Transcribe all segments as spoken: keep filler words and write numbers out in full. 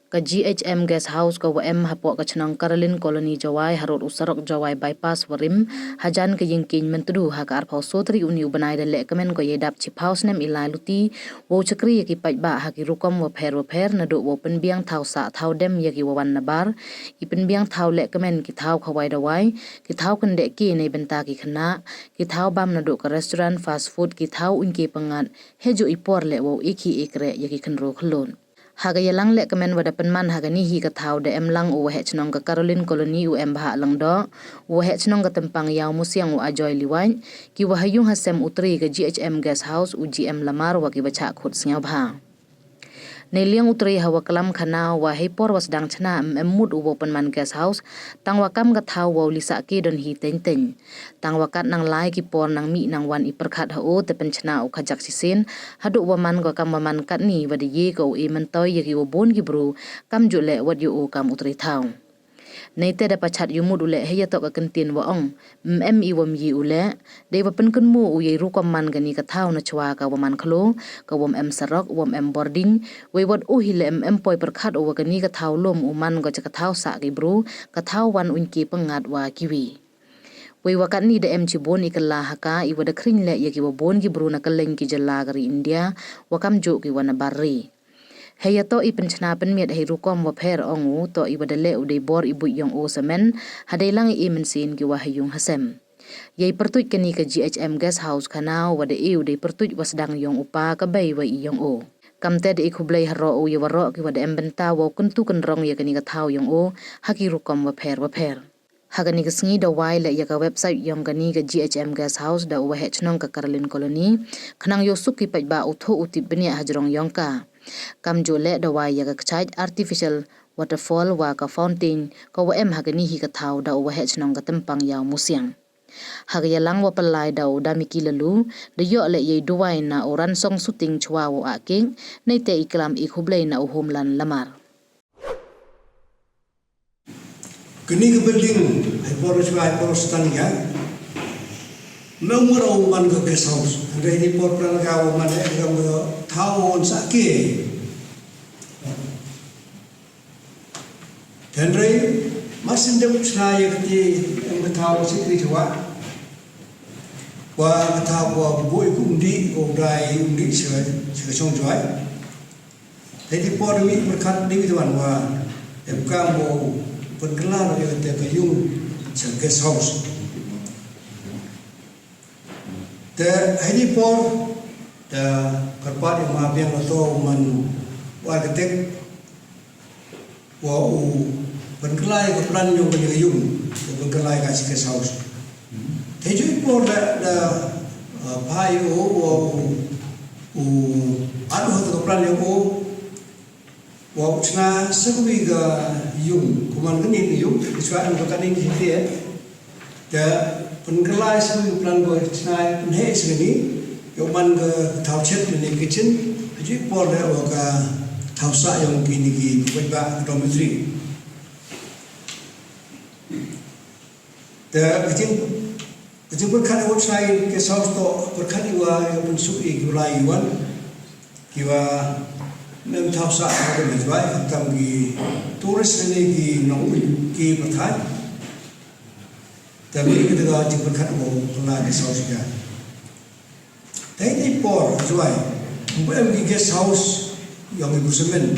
Ka G H M Guest House ka wa em hapoh ka chnong Caroline Colony Jowai, harud u surok Jowai Bypass Warim, hajan ka Yingkieng Myntdu, ha ka arphaw soo tarik uni u bnai da lehkmen ko yei dap chiphaw snem i lai luti, wow chakri ya ki paidbah ha ki rukom wapher wapher, naduh wow pynbiang thaw sah thaw dem ya ki wa wan nabar, i pynbiang thaw lehkmen, ki thaw khawai dawai, ki thaw kyndeh ke neibynta ki khynnah, ki thaw bam naduh ka restaurant, fast food, ki thaw uiñke pyngngad, heijooh i por leh wow e khih e kreh ya ki khynroo khyllood. Ha ka yalang lehkmen wa da pynman ha kani hi ka thaw, da em lang u waheh chnong ka Caroline Colony u M. Bhah Lyngdoh, u waheh chnong ka Tympang Yaw Musiang u Ajoy Liwaj, ki wa ha yung ha sem u tre ka G H M Guest House u G M Lamar wa ki wa chah khut sngewbha. Neiliang u tre ha wa klam khana u wa heipor wa sdang chna em em mut u wow pynman guest house, tang wa kam ka thaw wow li sah ke don hi teng teng. Tang wa kat nang lai ki por nang mih nang wan i pyrkhat ha u, te pynchna u khajak shisien, haduh wa man ko kam wa man katni, wa da ye ko u e myntoi ya ki wa boon ki bru, kamjooh leh wat yow u kam u tre thaw. Neite da pachat yow mut u leh heiyatoh ka kyntien wa ong, em em i wam ye u leh, dei wa pynkynmaw u yei rukom man kani ka thaw nachwa ka wa man khloo, ka wam em surok, wam em bordiñ, wei wat u hi leh em em poi pyrkhat u wa kani ka thaw lum u man ko cha ka thaw sah ki bru, ka thaw wan uiñke pyngngad wa kiwi. Wei wa katni da em chiboon i kylla ha ka, i wa da khring leh ya ki wa boon ki bru na kylleng ki jylla ka ri India, wa kamjooh ki wa nabar ri. Heiyatoh i pynchna pynmiat hei rukom wapher ong u, toh i wa da leh u dei bor i buit yong u samen, hadei lang i e mynsiem ki wa ha yung ha sem. Yei pyrtuit kani ka G H M Guest House khana u wa da e u dei pyrtuit wa sdang yong u pa ka bei wa i yong u. Kamte da i khublei haroh u ya waroh ki wa da em bynta wow kyntu kynrong ya kani ka thaw yong u, ha ki rukom wapher wapher. Ha kani ka sngi da wai leh ya ka website yong kani ka G H M Guest House da u waheh chnong ka Caroline Colony, khnang yow suk ki paidbah u thoh u tip bniah hajrong yong ka. Kamjooh leh da wai ya ka kchait artificial waterfall wa ka fountain ka wa em ha kani hi ka thaw da u waheh chnong ka Tympang Yaw Musiang. Ha ka yalang wa pynlai da u Damiki Lalu, da yoh leh yei duwai na u Ransong Suting chwa wow ah kek, neite i klam i khublei na u Homeland Lamar. Kani ka building, heipor chwa, heipor sdang ya, em em mut u man ka guest house. Hynrei heipor plan ka u man e ka thaw wan sah ke. Hynrei mar sien dep chna ya kati em ka thaw sih kri chwa. Wa ka thaw wa boi ku umdih, u dai umdih cha, cha ka chong Jowai. Te heipor mi pyrkhat dei wi wan wa em kam wow pynkylla ya kate ka yung cha guest house. Te heipor da kyrpad ya ma biang la to man wa kate wa u pynkylla ka plan yong ka yung, u pynkylla ka chi guest house. Te heijooh i por da, da, uh, phai u, wa u, u, adu ha ka plan yong u, wa u chna sa kawi ka yung, kuman kani ka yung, chwa em ka kani ki te, te pynkylla sa kawi ka plan ko chna pynheh sa kani, yow man ka thaw chet ni kitchen, heijooh i por da wa ka thaw sah yong kini ki paidbah dormitory. Te ka jing, ka jingpyrkhat i wa chna i guest house toh pyrkhat i wa ya pynsuk i ki wa lai i wan, ki wa em thaw sah ha ka Jowai, khamtam ki tourist ne ki nong ki pyrthai. Te mi ka jingpyrkhat wow kylla guest house ka. Te heipor Jowai, em ki guest house yong ki businessmen.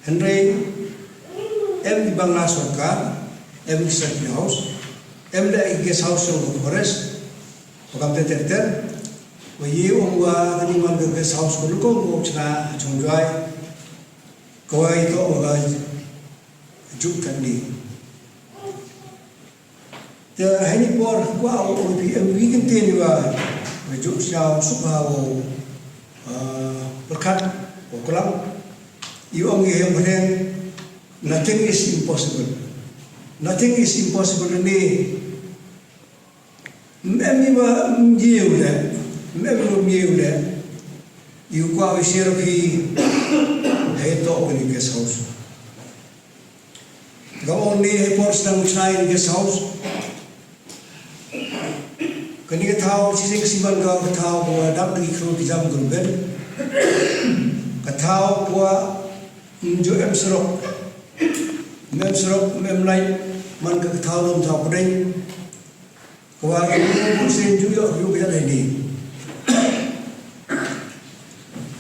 Hynrei em ki bangla sorkar, em ki safety house, em da ki guest house yong ka forest, wa kam ter ter ter. Wa ye ong wa kani man ka guest house ko lukong ko chna chong Jowai. Ka wa i toh wa ka juk katni. Te heipor kwah o ong phi em wi kyntien i wa, wa juk sñiaw suk ha wow, ah, pyrkhat wow klam. I ong i hem pyrheng, nothing is impossible. Nothing is impossible ni. Em i wa em ye u le, em i wa em ye u le. I kwah wi share phi, heitoh kani guest house. Ka ong ni heipor sdang chna i guest house. Kani ka thaw, chisien ka siman ka, ka thaw ko dap da ki khroo ki jam ka ruben. Ka thaw ko Ym ju em surok, ym em surok, ym em light, man ka thaw lum thaw pdeng. Ka wa ki ym em sien ju yoh, ju biat heini.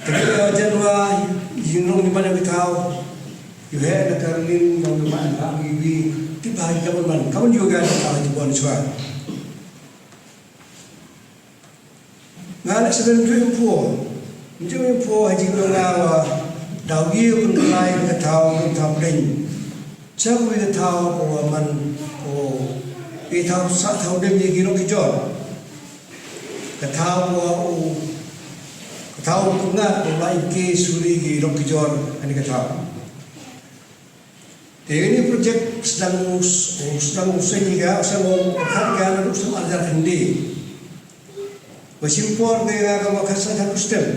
Te ki, eh, jan wa, yung nong di man ka thaw, yung he na ka rin, yung di man ka wi wi, ti ba yung ka man, ka man yung ka thaw, yung bon chwa. Nga leh sa ka ym ju impo, ym ju impo ha jingdon nga wa daw ye u pynkylla ka thaw, ka thaw pdeng. Cha wi ka thaw ko wa man ko, i thaw sah thaw dem ye ki lok ki jor. Ka thaw ko wa u, ka thaw ko nga ko wa i ki suri ki lok ki jor, ani ka thaw. Te ini projek sdang u s-, u sdang u seng i ka, u sdang u khat ka, na u sdang arjar khynde. Wa sim por de ka, ka wa khat sa khat u stem.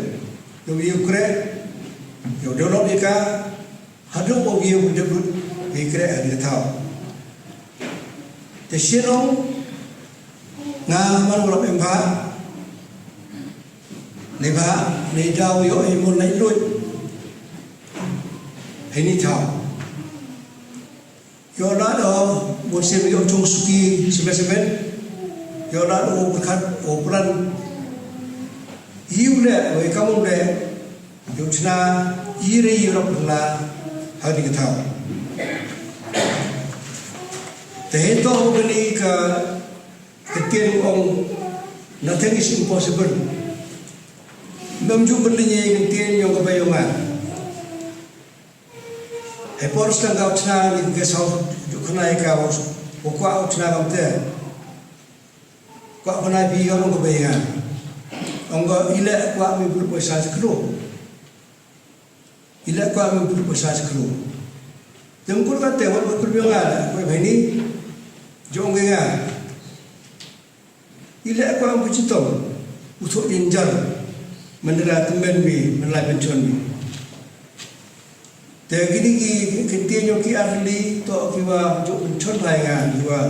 Yow ye u kreh, yow develop i ka, hadooh wa ye u develop, ye kreh ha ka thaw. Te sien ong, nga man u lap em bha, Neibhah, nei daw yoh i mon lai lut. Heini thaw. Yoh la do, mon sim yoh chong suki, sibet sibet. Yoh la do, o pyrkhat, o plan. Yow le, o i kam le. Yow chna, i re yow rap la, ha ni ka thaw. Te hei to, o kani ka, Ka ktien ong, nothing is impossible. Ym em ju pynlyngngoh ka ktien yong ka bei yong nga. Hei por sdang ka u chna ni ka saw ju khana i ka u, u kwah u chna kamte. Kwah khana i phi yong ka bei nga. Ong ka i leh kwah mi bru poisa chi khloo. I leh kwah mi bru poisa chi khloo. Te ym kut kate, wat kut biang nga, kwah bha ni, jong nga. I leh kwah mi chitom, u thoh jinjar, man la tymmen mi, man la pynchon mi. Te kini ki, ki ktien yong ki ar tylli, toh ki wa, jooh pynchon lai nga, ki wa.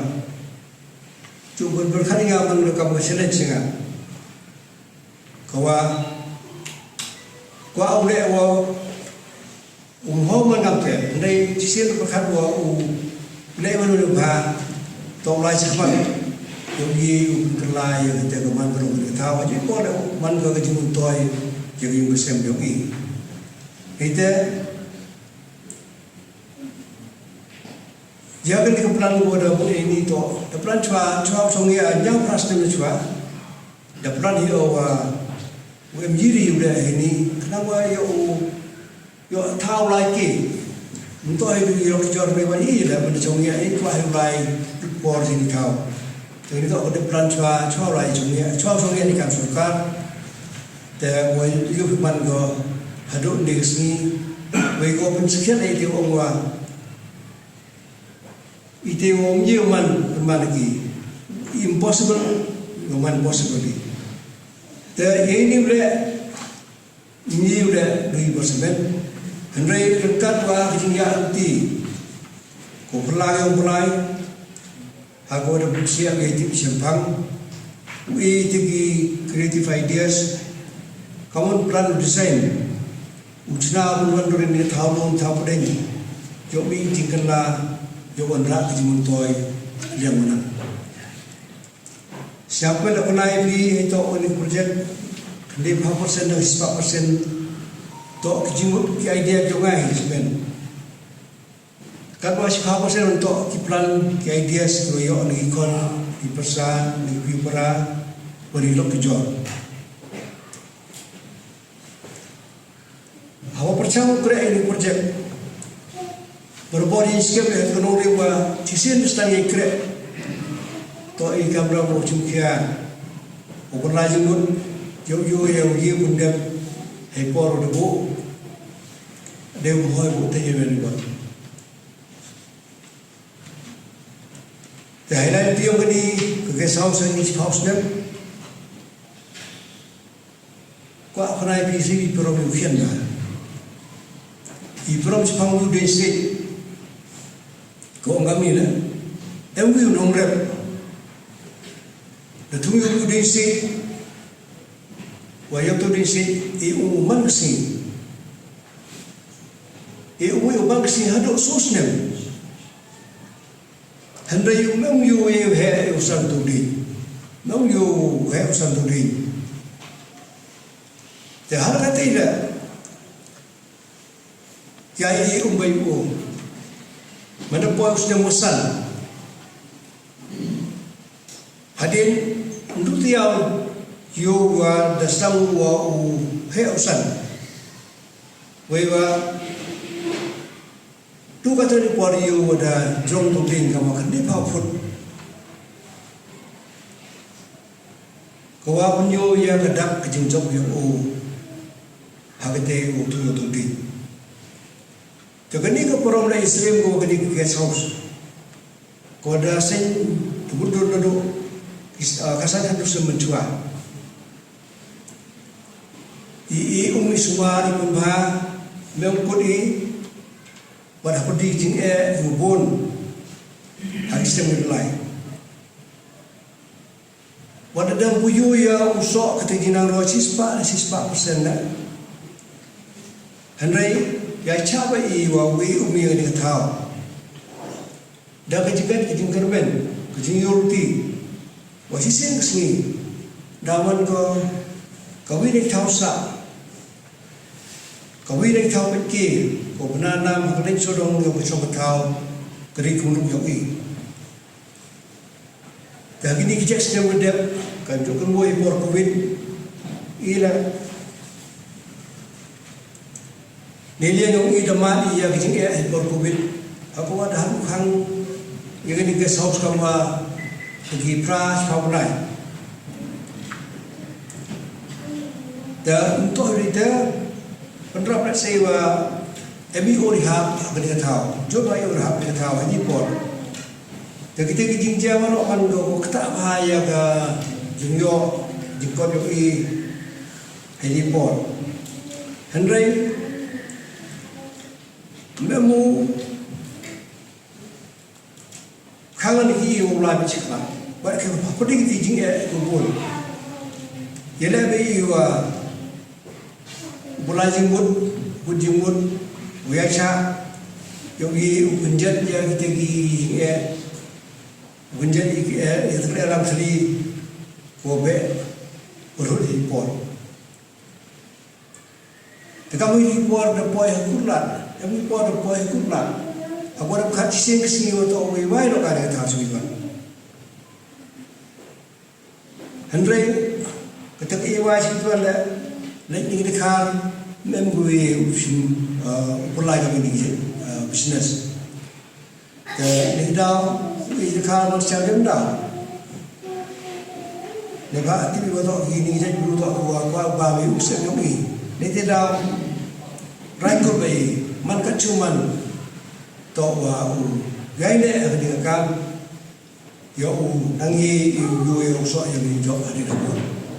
Jooh pynpyrkhat nga man la kam ka challenge nga. Ka wa, kwah u leh wa, um ho man kamte, ndai chisien pyrkhat wa u leh wa u bha, toh lai chakhmat, yow ye u pynkylla, yow te ka man ka long ka thaw, ji ko leh man ka ka jingmyntoi, yow yung ka sem yow i. Ite, ya kani ka plan ko da bu ini toh, da plan chwa, chwa chong ya, nyau pras ni chwa. Da plan hi o wa, u em jiri u da hini, khnang wa yow u, yow thaw lai ki. Mynto hi du yow jor me wa i da, mynto chong ya i, kwah hi lai, por hini thaw. Te ni toh da plan chwa, chwa lai chong ya, chwa chong ya ni kam sorkar. Te wa yow man ko, hadooh ni sngi, wa ko pynsakhiat ai te ong wa. Ite wa ym ye u man, man ki. Impossible, u man possible. Te ye ni u leh, ni u leh, du impossible. Hynrei ryngkat wa ka jingyaluti. Ko pynlai, ko pynlai. Ha ko da bun siang ye tip sempang. U e te ki creative ideas. Common plan u design. U chna u wan rin ni thaw lum thaw pdeng. Yow mi jingkylla, yow wan rah ka jingmyntoi, liang u na. Siapa da khana i phi, hei toh u ni project, khyndaiphaw percent na spah percent. Toh ki jingmut ki idea jong nga hi smen. Katwa spah percent toh ki plan, ki ideas, ki wa yoh na ki khon, ki pyrsa, na ki para, wa ni lok ki jor. Hawa pyrchang u kreh ini project. Barabor i skhem e ka nongrim wa chisien sdang i kreh. Toh i kamra wa chimkhia. U pynlai jingmut, yow yow yow ye pun dep. Hei por u da bu. Dei u hoi bu te ye men ba. Te highlight ti yong kani, ka guest house ni chi house nem. Kwah khana i phi si i prom u khian na. I prom chi pang u dei si. Ko ngam ni na. Em wi u nong rep. Da thung u dei si. Wa yow tu dei si i u man si. E u, u bang si hadooh soo snem. Hynrei u ym em u yoo e u heh u san tu di. Ym em u yoo u heh u san tu di. Te hal kate i la. Ya i um bai u. Manda poi u snem wa san. Hadien ndu tiaw yoo wa da sang wa u heh u san. Wei wa tu kata ni por yoo wa da jrong tu ding ka wa ka ni pha phut. Ka wa pynyoh ya ka dak ka jingjop ya u. Ha kate u tu tu ding. Te kani ka parom la Israel ko kani ka guest house. Ko da seng tu dur na do. Ka san hadu sem menchua. I, i um i sumar i pynbha, mem kut i, wat hapdi jingeh, u bun. Ha i sem i lai. Wat da dang puyu ya u soh kata jinang ro sispa, sispa persen na. Hynrei, ya cha ba i wa wi um i ni ka thaw. Da ka jingkyrmen, ka jingkyrmen, ka jingyurti. Wa shisien ka sngi. Da wan ko, ka wi ni thaw sa. Ka wi ni thaw pynki, ko bna nam, ka leng sodong, yo ka chong ka thaw, ka ri kumruk yo i. Te ha kini ki jek snem wa dep, ka juk ka ngoi por covid, i la. Ni liang yong i da man i ya ki jingeh ha por covid. Ha ko wa da hang khang ya kini guest house kam wa ki pra chiphaw lai. Te ntoh ri te pynrap la sei wa em i o rehab ha kini ka thaw. Jot wa i o rehab ha kini ka thaw ha ni por. Te kite ki jingjia wa no kan ko kata bha ya ka jingyoh, jingkot yoh i ha ni por. Hynrei, mem u, khang ni ki u lai bichik la. Ba ke pha pudi ki jingeh ko bun. Ye le be i wa, u lai jingmut, u jingmut, u ya cha, yoh i u pynjat ya kite ki jingeh. Wynjat i ki, eh, i tleh lang sli ko be, u rut i por. Te kam i por da poi ha kurlat, em i por da poi ha kurlat. Ha por da khat shisien ka sngi wa toh wei wai lo ka da thaw swi wan. Hynrei, kata ka i wai swi wan le, le ni ka khar, mem ko wei u sim, eh, u pulai ka ni, eh, business. Te ni daw, i ka man cha dem daw. Ne ba ti bi wa toh ki ni jait bru toh wa, wa ba mi u sem yong i. Ne te daw, rai ko bei, man ka chu man. Toh wa u, gai ne ha ni ka kam. Yo u, nang i, i u, i u, so i u, i u, so i u, i u,